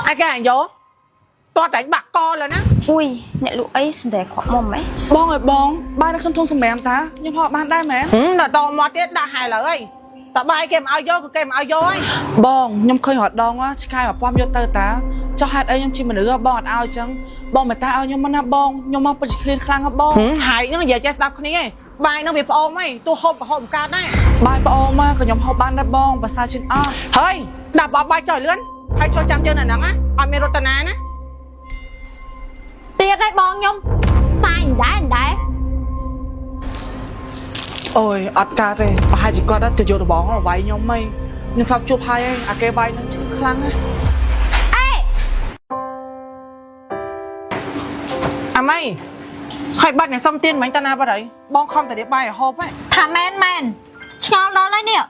អាយគេអញយកតោះតែបាក់កលើណា អុយអ្នកលក់អីសំដែងខកមុំហ៎ បងអើយបងបាយនៅក្នុងធុងសម្រាមតាខ្ញុំហត់បានដែរមែន ហឹមដល់តមាត់ទៀតដាក់ហើយឡើយអីតបាយគេមិនឲ្យយកគឺគេមិនឲ្យយកហើយ បងខ្ញុំឃើញរត់ដងឆ្កែ1000យកទៅតាចុះហេតុអីខ្ញុំជាមនុស្សបងអត់ឲ្យចឹងបងមេត្តាឲ្យខ្ញុំមកណាបងខ្ញុំមកពិតជាឃ្លានខ្លាំងហ៎បង ហឹមហើយហ្នឹងនិយាយចេះស្ដាប់គ្នាឯងបាយហ្នឹងវាផ្អូមហីទោះហូបក៏ហូបមិនកើតដែរ បាយប្អូនមកក៏ខ្ញុំហូបបានដែរបងប្រសើរជាងអស់ ហើយដាក់បបបាយចុះលឿនហើយចូលចាំយើងនៅហ្នឹងណាអត់មានរត់តាណាណា ទៀតហើយបងខ្ញុំស្ទាយអណ្ដែរអណ្ដែរ អូយអត់កើតទេប្រហែលជាគាត់ទៅយកដបងវាយខ្ញុំហីខ្ញុំធ្លាប់ជួបហើយអាគេវាយនឹងខ្លាំងណាស់ អេ អាម៉ៃហើយបាត់អ្នកសុំទៀនមិញតាណាបាត់ហើយបងខំតែរៀបបាយឲ្យហូបហ៎ ថាមែនមែនឆ្ងល់ដល់ហើយនេះ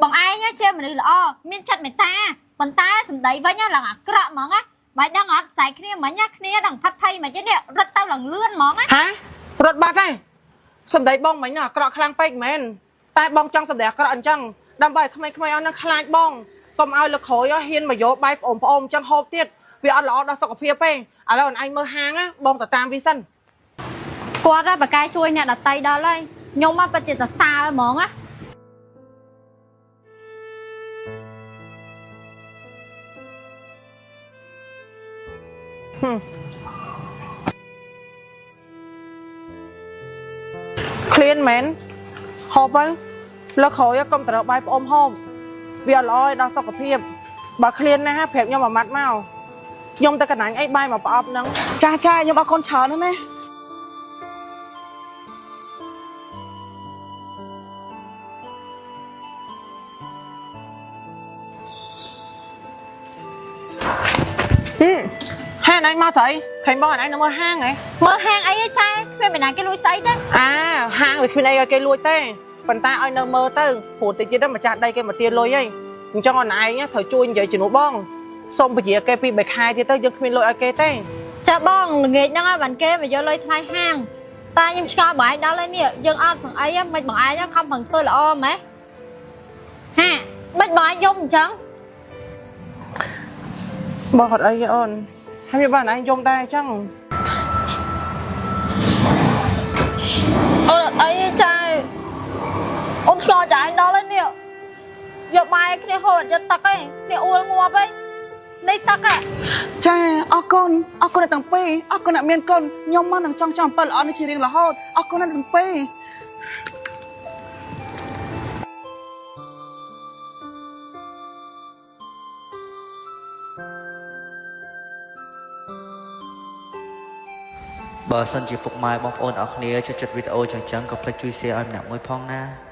បងឯងជាមនុស្សល្អមានចិត្តមេត្តាប៉ុន្តែសម្ដីវិញឡើងអាក្រក់ហ្មងណាបាយដឹងអត់ស្រែកគ្នាមិញណាគ្នាដឹងផាត់ភ័យមិនទេនេះរត់ទៅឡើងលឿនហ្មងណា ហារត់បាត់ហើយសំដីបងមិញអាក្រក់ខ្លាំងពេកមែនតែបងចង់សំដីអាក្រក់អញ្ចឹងដើម្បីឲ្យក្មេងៗអស់ហ្នឹងខ្លាចបងកុំឲ្យលើក្រោយហ៊ានមកយកបាយប្អូនប្អូនអញ្ចឹងហូបទៀតវាអត់ល្អដល់សុខភាពទេឥឡូវអញមើលហាងណាបងទៅតាមវាសិន គាត់ហ៎បកែជួយអ្នកដតីដល់ហើយខ្ញុំមកពិតជាសរសើរហ្មងណា ហឹមឃ្លានមែនហូបទៅលើក្រោយកុំត្រូវបាយប្អូនហូបវាអត់ល្អឲ្យដល់សុខភាពបើឃ្លានណាស់ប្រាប់ខ្ញុំមួយម៉ាត់មកខ្ញុំទៅកណាញ់អីបាយមកប្រអប់ហ្នឹង ចាចាខ្ញុំអរគុណច្រើនណាស់ណា ហឹមហេអញមកត្រីឃើញបងអញនៅមើលហាងហ៎ មើលហាងអីឯចាគ្មានបណ្ណាគេលួចស្អីទេ អាហាងវាគ្មានអីឲ្យគេលួចទេប៉ុន្តែឲ្យនៅមើលទៅព្រោះតិចទៀតម្ចាស់ដីគេមកទាលុយហីអញ្ចឹងអនឯងត្រូវជួយនិយាយជំនួសបងសូមពជាគេពី3ខែទៀតទៅយើងគ្មានលុយឲ្យគេទេ ចាបងល្ងាចហ្នឹងបានគេមកយកលុយថ្លៃហាងតែខ្ញុំឆ្ងល់បងឯងដល់ហើយនេះយើងអត់សង្អីមិនបងឯងខំប្រឹងធ្វើល្អម៉េះហាមិនបងឯងយំអញ្ចឹង បងអត់អីទេអូនហើយវាបានឯងយំដែរអញ្ចឹង អូនអត់អីទេចាអូនឆ្ងល់ចាឯងដល់ហើយនេះយកបាយគ្នាហូបអត់យកទឹកឯងគ្នាអួលងាប់ឯងនេះទឹកហ่ะ ចាអរគុណអរគុណអ្នកទាំងពីរអរគុណអ្នកមានគុណខ្ញុំមកនឹងចង់ចាំអំពើល្អនេះជារៀងរហូតអរគុណអ្នកទាំងពីរ បើសិនជាពុកម៉ែបងប្អូនអរគ្នាចូលចិត្តវីដេអូចឹងៗកុំភ្លេចជួយ share ឲ្យម្នាក់មួយផងណា។